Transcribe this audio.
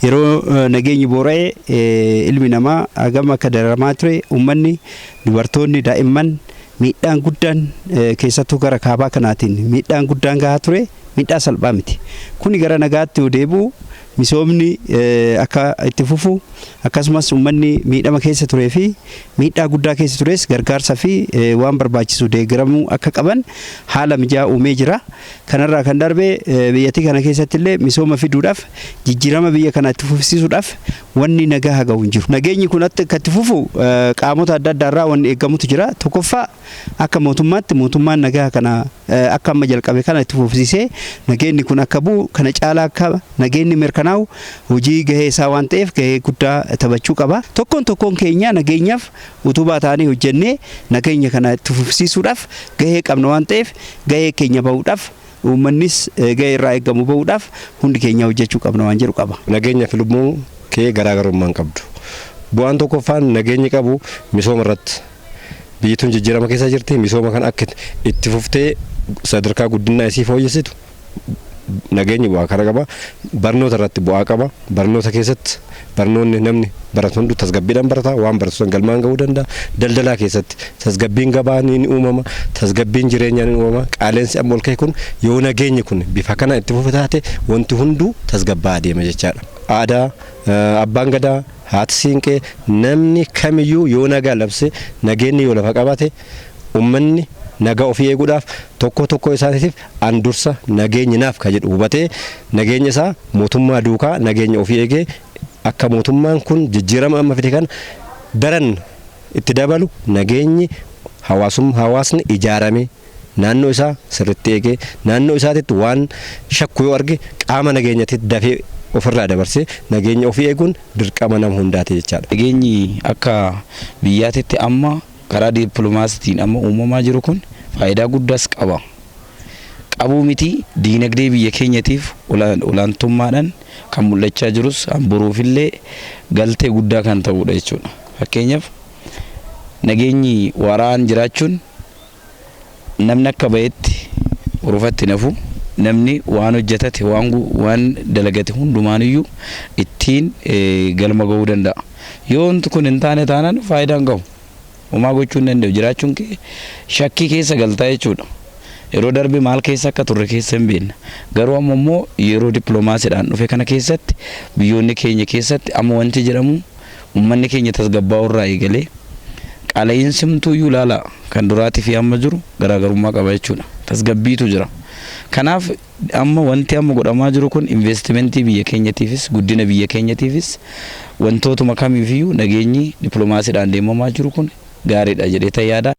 Yeroo nageenyi boora'e ilmi namaa hagam akka dararamaa ture, uummanni, dubartoonni, daa'imman miidhaan guddaan, keessattuu gara kaabaa kanaatiin miidhaan guddaan gahaa ture, miidhaa salphaa miti. Kuni gara nagaatti yoo deebi'u misoomni akka itti fufu, akkasumas uummanni miidhama keessa turee fi miidhaa guddaa keessa tures gargaarsa fi waan barbaachisu deeggaramuu akka qaban haala mijaa'aa uumee jira. Kanarraa kan darbe biyyattii kana keessatti illee misooma fiduudhaaf, jijjiirama biyya kana itti fufsiisuudhaaf wanni nagaa hagahu hin jiru. Nageenyi kun akka itti fufu qaamota adda addaarraa wanni eeggamutu jira. Tokkoffaa, akka mootummaatti mootummaan nagaa kana akka amma jalqabe kana itti fufsiisee nageenyi kun akka bu'u, kana caalaa akka nageenyi mirkanaa'u hojii gahee isaa waan ta'eef gahee guddaa taphachuu qaba. Tokkoon tokkoon keenya nageenyaaf utubaa ta'anii hojjennee nageenya kana itti fufsiisuudhaaf gahee qabna waan ta'eef, gahee keenya bahuudhaaf, uummannis gahee irraa eeggamu bahuudhaaf hundi keenya hojjechuu qabna waan jedhu qaba. Nageenya fi lubbuun kee garaagarummaa hin qabdu. Bu'aan tokkoffaan nageenyi qabu misooma irratti, biyyi tun jijjiirama keessa jirti. Misooma kan akka itti fuftee sadarkaa guddinaa isii fooyyessitu nageenyi bu'aa kana qaba. Barnoota irratti bu'aa qaba. Barnoota keessatti barnoonni namni baratu hundu tasgabbiidhaan barata, waan baratu san galmaan gahuu danda'a. Daldalaa keessatti tasgabbiin gabaa ni uumama, tasgabbiin jireenyaa ni uumama. Qaaleensi amma ol ka'e kun yoo nageenyi kun bifa kana itti fufe taate wanti hunduu tasgabbaa adeema jechaadha. Aadaa abbaan gadaa, haati siinqee, namni kamiyyuu yoo nagaa labse, nageenyi yoo lafa qabate, ummanni nagaa ofii eeguudhaaf tokko tokko isaaniitiif an dursa nageenyi naaf ka jedhu hubatee, nageenya isaa mootummaa duukaa nageenya ofii eegee akka mootummaan kun jijjiirama amma fide kana daran itti dabalu, nageenyi hawaasni ijaarame naannoo isaa sirriitti eegee, naannoo isaatitti waan shakku yoo arge qaama nageenyatti dafee ofirraa dabarsee nageenya ofii eeguun dirqama nama hundaati jechaadha. Nageenyi akka biyyaatitti amma karaa dippiloomaasiitiin amma uumamaa jiru kun faayidaa guddaas qaba. Qabuu miti, diinagdee biyya keenyatiif olaantummaadhaan kan mul'achaa jirus boruufillee galtee guddaa kan ta'udha jechuudha. Fakkeenyaaf, nageenyi waaraan jiraachuun namni akka bahetti urufatti nafu, namni waan hojjetate, waan dalagate hundumaaniyyuu ittiin galma gahuu danda'a. Yoo wanti kun hin taane taanaan faayidaa hin qabu. Homaa gochuu hin danda'u. Jiraachuun kee shakkii keessa galtaa jechuudha. Yeroo darbe maal keessa akka turre keessa hin beekna. Garuu amma immoo yeroo dippiloomaasiidhaan dhufe kana keessatti biyyoonni keenya keessatti amma wanti jedhamu uummanni keenya tasgabbaa'uu irraa eegalee qaala'insi humtuuyyuu ilaala, kan duraatii fi amma jiru garaagarummaa qaba jechuudha. Tasgabbiitu jira. Kanaaf amma wanti amma godhamaa jiru kun investimentii biyya keenyatiifis, guddina biyya keenyatiifis, wantootuma kamiifiyyuu nageenyi dippiloomaasiidhaan deemamaa jiru kun gaariidha jedhee yaada.